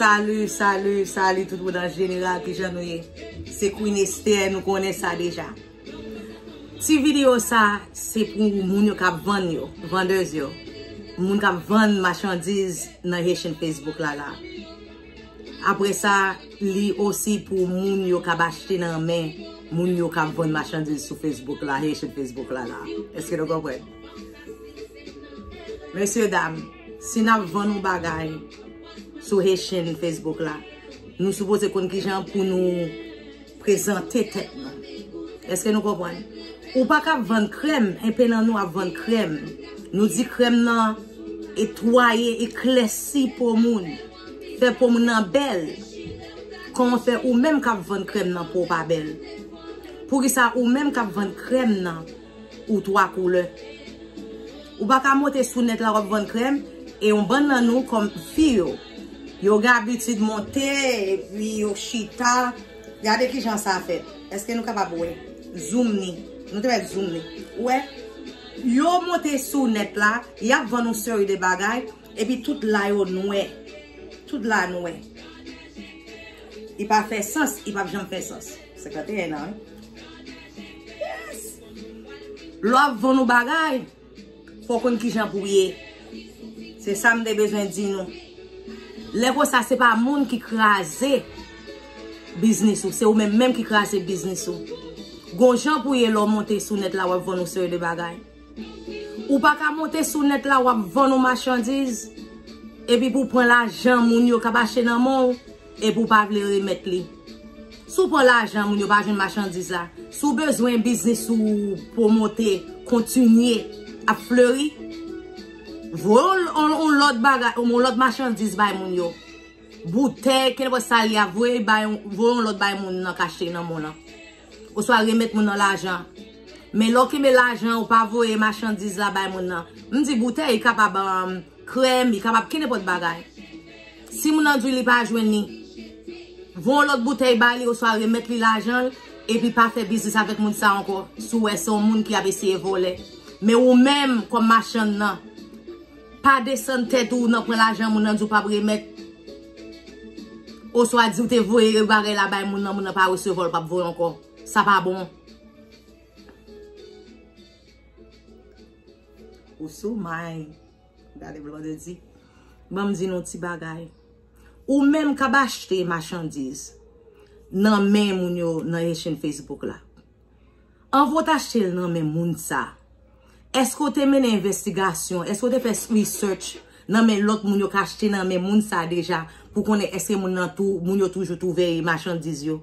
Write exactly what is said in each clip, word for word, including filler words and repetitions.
Salut, salut, salut tout moun an jeneral, kijan nou ye? Se Queen Esther, nou konnen sa deja. Ti videyo sa, se pou moun yo k ap vann yo, vandèz yo. Moun k ap vann machandiz nan Haitian Facebook la la. Apre sa, li osi pou moun yo k ap achte nan men moun yo k ap vann machandiz sou Facebook la, Haitian Facebook la la. Èske nou konprann? Mesye dam, si n ap vann yon bagay sou Haitian Facebook la, nou sipoze konn kijan pou nou prezante tèt nou. Èske nou konprann? Ou pa ka vann krèm, enpe nan nou ap vann krèm. Nou di krèm nan etwaye, eklèsi po moun. Fè po moun nan bèl. Kòman fè ou menm k ap vann krèm nan po w pa bèl? Poukisa ou menm k ap vann krèm nan ou twa koulè? Ou pa ka monte sou nèt la w ap vann krèm, e yon bann nan nou kòm fi yo, yo gen abitid monte, epi yo chita. Gade kijan sa fèt. Èske nou kapab wè? Zoom ni. Nou te mèt zoom ni. Ou wè? Yo monte sou nèt la, y ap vann yon seri de bagay, epi tout la yo nwè. Tout la nwè. Li pa fè sans, li p ap janm fè sans. Senkannteyen an, wi. Yes! Lè w ap vann yon bagay, fò w konn kijan pou w ye. Se sa m te bezwen di nou. Lè konsa, se pa moun ki kraze biznis ou, se ou menm menm ki kraze biznis ou. Gon jan pou w ye lè w monte sou nèt la, w ap vann yon seri de bagay. Ou pa ka monte sou nèt la, w ap vann yon machandiz, epi pou w pran lajan moun yo k ap achte nan men w, epi w pa vle remèt li. Si w pran lajan moun yo pa jwenn machandiz la, si w bezwen biznis ou pwomote, kontinye ap fleri, voye yon, yon, yon lòt bagay, yon lòt machandiz bay moun yo. Boutèy, kenenpòt sa l ye a, voye bay, voye yon lòt bay moun nan k achte nan men w lan. Oswa remèt moun nan lajan. Men lè w kenbe lajan, ou pa voye machandiz la bay moun nan. M di boutèy, li kapab, um, krèm, li kapab kenenpòt bagay. Si moun nan di w li pa jwenn li, voye yon lòt boutèy ba li oswa remèt li lajan l, epi pa fè biznis avèk moun sa ankò, si w wè se yon moun ki ap eseye vòlè. Men ou menm, kòm machann nan, pa desann tèt ou nan pran lajan moun nan di w p ap remèt, oswa di w te voye bagay la bay moun nan, moun nan pa resevwa l, p ap voye ankò. Sa pa bon. Ou sou may. Gade Blondedy. Ban m di nou ti bagay. Ou menm k ap achte machandiz nan men moun yo nan Haitian Facebook la. Anvan w t achte l nan men moun sa, èske w te mennen envestigasyon? Èske w te fè research nan men lòt moun yo k achte nan men moun sa deja pou konnen èske moun nan tou, moun yo toujou twouve machandiz yo?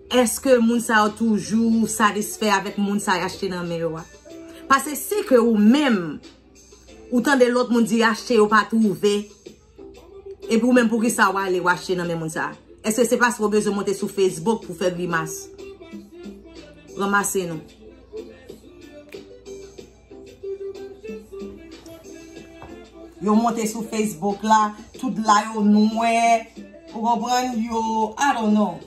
Èske moun sa yo toujou satisfè avèk moun sa y achte nan men yo a? Paske si ke ou menm, ou tande lòt moun di achte yo pa twouve, epi ou menm poukisa w ale w achte nan men moun sa? Èske se paske w bezwen monte sou Facebook pou fè grimas? Ranmase nou. Yo monte sou Facebook la, tout la yo nwè. Ou konprann? Yo, I don't know.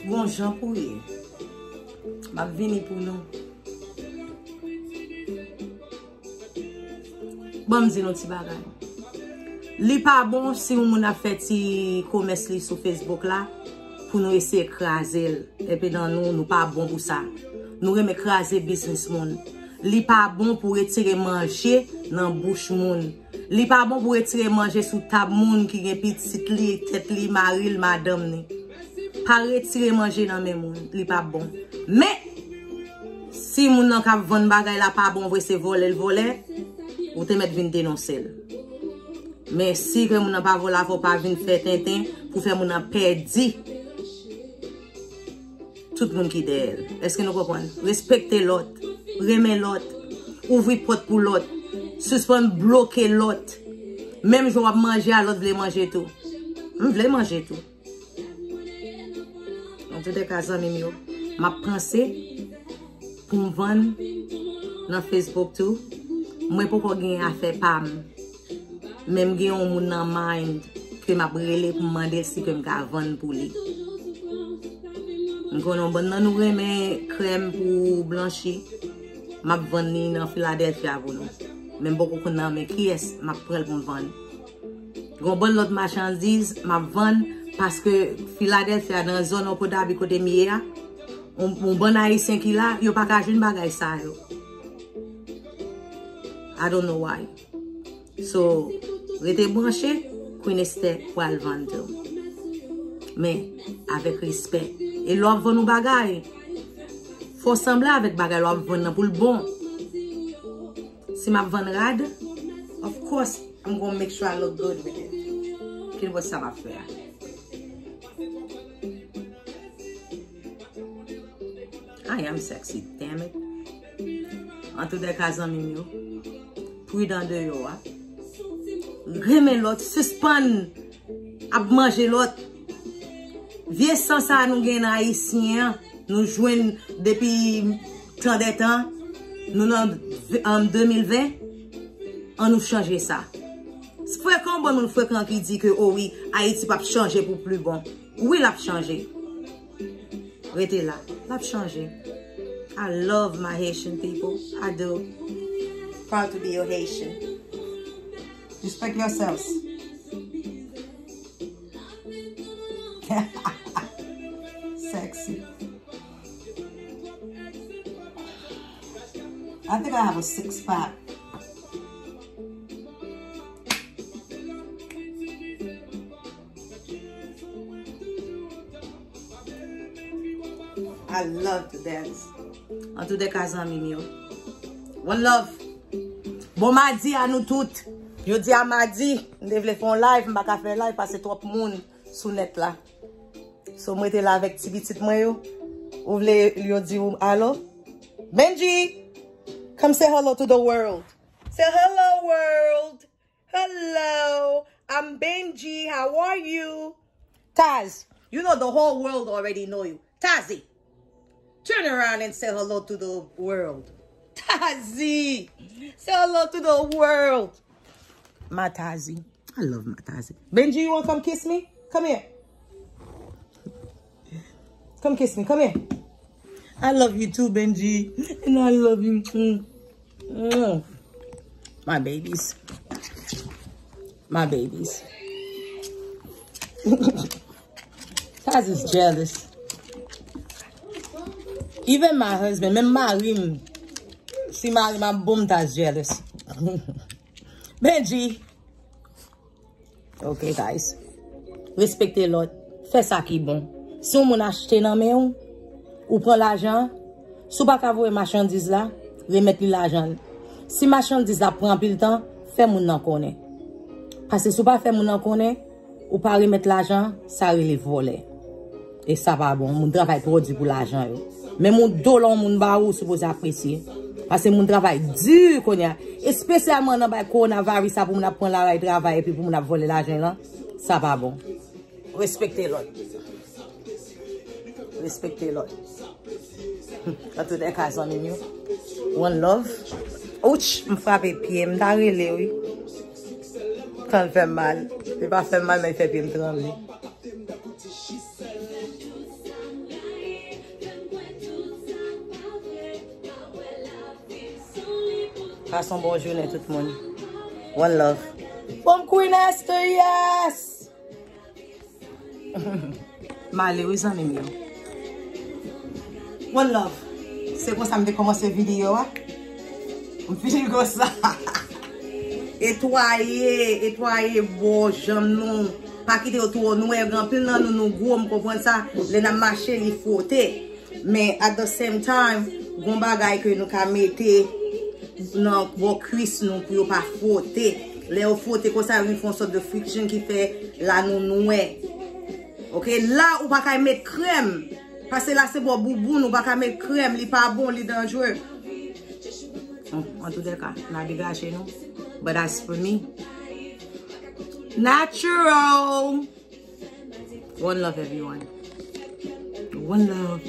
Gon jan pou ye. M ap vini pou nou. Ban m di nou ti bagay. Li pa bon si yon moun ap fè ti komès li sou Facebook la pou nou eseye kraze l. Enpe nan nou, nou pa bon pou sa. Nou renmen kraze biznis moun. Li pa bon pou retire manje nan bouch moun. Li pa bon pou retire manje sou tab moun ki gen pitit li, tèt li, mari l, madanm ni. Pa retire manje nan men moun, li pa bon. Men, si moun nan k ap vann bagay la pa bon vre, se vòlè l vòlè, ou te mèt vin denonse l. Men si ke moun nan pa vòlè avè w, pa vin fè tenten pou fè moun nan pèdi tout moun ki dèyè l. Èske nou konprann? Respekte lòt, renmen lòt, ouvri pòt pou lòt, sispann bloke lòt. Menm jan w ap manje a, lòt vle manje tou. M vle manje tou. Antoulèka, zanmi m yo, m ap panse pou m vann nan Facebook tou. Mwen poko gen afè pa m. Men m gen yon moun nan mind ke m ap rele pou m mande l si ke m ka vann pou li. M konnen yon bann nan nou renmen krèm pou blanchi. M ap vann li nan Philadelphia pou nou. Men m poko konn nan men kiyès m ap pran l pou m vann. Gon bann lòt machandiz m ap vann paske Philadelphia nan zòn Abu Dhabi kote m ye a, yon, yon bann Ayisyen ki la, yo pa ka jwenn bagay sa yo. I don't know why. So, rete branche, Queen Esther pral vann tou. Men, avèk respè. E lè w ap vann yon bagay, fò w sanble avèk bagay lè w ap vann nan pou l bon. Si m ap vann rad, of course, I'm gonna make sure I look good with it. Ki lòt sa m ap fè a? I am sexy, damn it. Antoudèka, zanmi m yo, pridan deyò a. Renmen lòt, sispann ap manje lòt. Vye san sa nou gen nan Ayisyen an, nou jwenn depi tan dè tan, nou nan v- an de mil ven, an nou chanje sa. Frekan, bon, moun frekan ki di ke, o wi, Ayiti p ap chanje pou pli bon. Wi, l ap chanje. Rete la. L ap chanje. I love my Haitian people. I do. Proud to be a Haitian. Respect yourselves. Sexy. I think I have a six pack. I love to dance. Antoudèka, zanmi m yo. One love. Bon madi a nou tout. Jodi a madi, m te vle fè yon live, m pa ka fè live paske twòp moun sou nèt la. So, m rete la avèk ti pitit mwen yo. Ou vle yo di w alo? Benji, come say hello to the world. Say hello, world. Hello, I'm Benji. How are you? Taz, you know the whole world already know you. Tazi, turn around and say hello to the world. Tazi, say hello to the world. My Tazi. I love my Tazi. Benji, you wanna come kiss me? Come here. Come kiss me. Come here. I love you too, Benji. And I love you too. Mm. My babies. My babies. Taz is jealous. Even my husband, menm mari m, si mari m ap bon m, Taz jealous. Benji. Ok, guys. Respekte lòt. Fè sa ki bon. Si yon moun achte nan men w, ou pran lajan an, si w pa ka voye machandiz la, remèt li lajan l. Si machandiz la pran anpil tan, fè moun nan konnen. Paske si w pa fè moun nan konnen, ou pa remèt lajan, sa rele vòlè. E sa pa bon. Moun travay twò di pou lajan yo. Men moun dola yon moun ba ou, ou sipoze apresye. Paske moun travay di kounye a. Espesyalman nan bay kowonaviris sa pou moun ap pran lari travay epi pou moun ap vòlè lajan lan. Sa pa bon. Respekte lòt. Respekte lòt. Antoudèka, zanmi m yo. One love. Ouch, m frape pye m. M ta rele, wi. Tan l fè m mal. Li pa fè m mal, men l fè pye m tranble. Pase yon bon jounen, tout moun. One love. Bon, Queen Esther, yes! M ale wi, zanmi m yo. One love. Se konsa m te kòmanse videyo a. M fini konsa. Etwaye, etwaye bò janm nou. Pa kite yo twò nwè. Gen anpil nan nou, nou gwo, m konprann sa. Lè n ap mache, li fwote. Men, at the same time, gon bagay ke nou ka mete nan bò kwis nou pou yo pa fwote. Lè yo fwote konsa, yo vin fè yon sòt de friction ki fè la nou nwè. Ok, la ou pa ka met krèm. Paske la se bò bouboun, ou pa ka met krèm, li pa bon, li danjere. Bon, antoudèka, n a degaje nou. But as for me, natural. One love, everyone. One love.